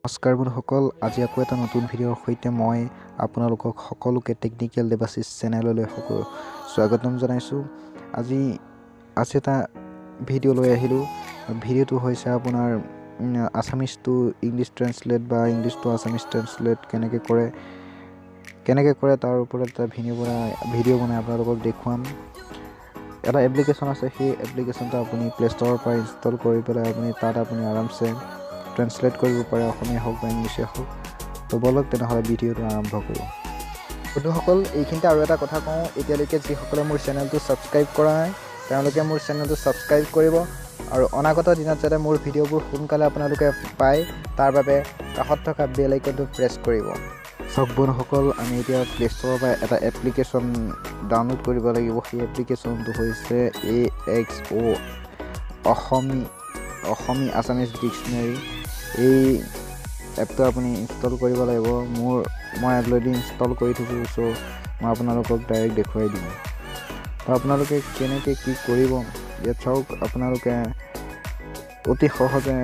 নমস্কাৰ বন্ধুসকল, আজি আকৌ এটা নতুন ভিডিঅ'ৰ সৈতে মই আপোনালোকক সকলোকে টেকনিকেল দেৱাশিষ চেনেললৈ সকলো স্বাগতম জনাইছোঁ। আজি আজি এটা ভিডিঅ' লৈ আহিলোঁ। ভিডিঅ'টো হৈছে আপোনাৰ আছামিজ টু ইংলিছ ট্ৰেঞ্চলেট বা ইংলিছ টু আছামিজ ট্ৰেঞ্চলেট কেনেকৈ কৰে তাৰ ওপৰত এটা ভিডিঅ' বনাই আপোনালোকক দেখুৱাম। এটা এপ্লিকেশ্যন আছে, সেই এপ্লিকেশ্যনটো আপুনি প্লে ষ্ট'ৰৰ পৰা ইনষ্টল কৰি পেলাই আপুনি তাত আপুনি আৰামছে ট্ৰেঞ্চলেট কৰিব পাৰে, অসমীয়া হওক বা ইংলিছেই হওক। তো ব'লক তেনেহ'লে ভিডিঅ'টো আৰম্ভ কৰোঁ। বন্ধুসকল, এইখিনিতে আৰু এটা কথা কওঁ, এতিয়ালৈকে যিসকলে মোৰ চেনেলটো ছাবস্ক্ৰাইব কৰা নাই, তেওঁলোকে মোৰ চেনেলটো ছাবস্ক্ৰাইব কৰিব আৰু অনাগত দিনত যাতে মোৰ ভিডিঅ'বোৰ সোনকালে আপোনালোকে পায়, তাৰ বাবে কাষত থকা বেল আইকনটো প্ৰেছ কৰিব। চাওক বন্ধুসকল, আমি এতিয়া প্লে ষ্ট'ৰৰ পৰা এটা এপ্লিকেশ্যন ডাউনলোড কৰিব লাগিব। সেই এপ্লিকেশ্যনটো হৈছে এ এক্স অ' অসমী আছামিজ ডিক্সনেৰী। এই এপটো আপুনি ইনষ্টল কৰিব লাগিব। মই অলৰেডি ইনষ্টল কৰি থৈছোঁ, চ' মই আপোনালোকক ডাইৰেক্ট দেখুৱাই দিম। তো আপোনালোকে কেনেকৈ কি কৰিব ইয়াত চাওক। আপোনালোকে অতি সহজে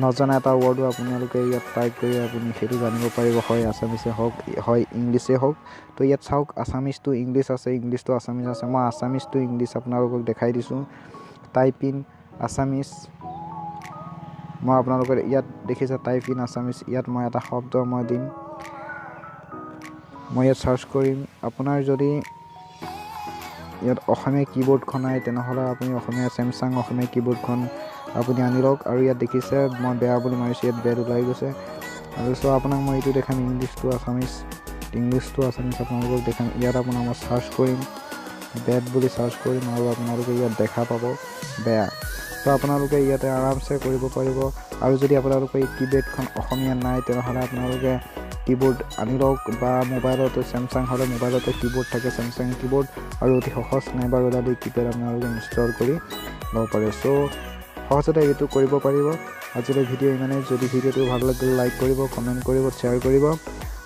নজনা এটা ৱৰ্ডো আপোনালোকে ইয়াত টাইপ কৰি আপুনি সেইটো জানিব পাৰিব, হয় আছামিছে হওক, হয় ইংলিছেই হওক। তো ইয়াত চাওক, আছামিজ টু ইংলিছ আছে, ইংলিছ টু আছামিজ আছে। মই আছামিজ টু ইংলিছ আপোনালোকক দেখাই দিছোঁ। টাইপ ইন আছামিজ, মই আপোনালোকৰ ইয়াত দেখিছে, টাইপ ইন আছামিজ। ইয়াত মই এটা শব্দ মই দিম, মই ইয়াত চাৰ্চ কৰিম। আপোনাৰ যদি ইয়াত অসমীয়া কীবৰ্ডখন নাই, তেনেহ'লে আপুনি অসমীয়া চেমচাং অসমীয়া কীবৰ্ডখন আপুনি আনি লওক। আৰু ইয়াত দেখিছে, মই বেয়া বুলি মাৰিছোঁ, ইয়াত বেড ওলাই গৈছে। আৰু চ' আপোনাক মই এইটো দেখাম, English to Assamese আপোনালোকক দেখাম। ইয়াত আপোনাৰ মই চাৰ্চ কৰিম, বেড বুলি চাৰ্চ কৰিম আৰু আপোনালোকে ইয়াত দেখা পাব বেয়া। তো আপোনালোকে ইয়াতে আৰামছে কৰিব পাৰিব। আৰু যদি আপোনালোকৰ এই কীবেডখন অসমীয়া নাই, তেনেহ'লে আপোনালোকে কীবৰ্ড আনি লওক বা মোবাইলতো, চেমচাং হ'লে মোবাইলতে কীবৰ্ড থাকে, চেমচাং কীবৰ্ড, আৰু অতি সহজ নাইবা ৰ'দালি কিপেড আপোনালোকে ইনষ্টল কৰি ল'ব পাৰে। চ' সহজতে এইটো কৰিব পাৰিব। আজিলৈ ভিডিঅ' ইমানেই। যদি ভিডিঅ'টো ভাল লাগিলে লাইক কৰিব, কমেণ্ট কৰিব, শ্বেয়াৰ কৰিব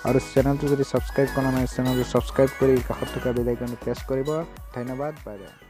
আৰু চেনেলটো যদি ছাবস্ক্ৰাইব কৰা নাই, চেনেলটো ছাবস্ক্ৰাইব কৰি কাষত থকা বেল আইকনটো প্ৰেছ কৰিব। ধন্যবাদ, বাই বাই।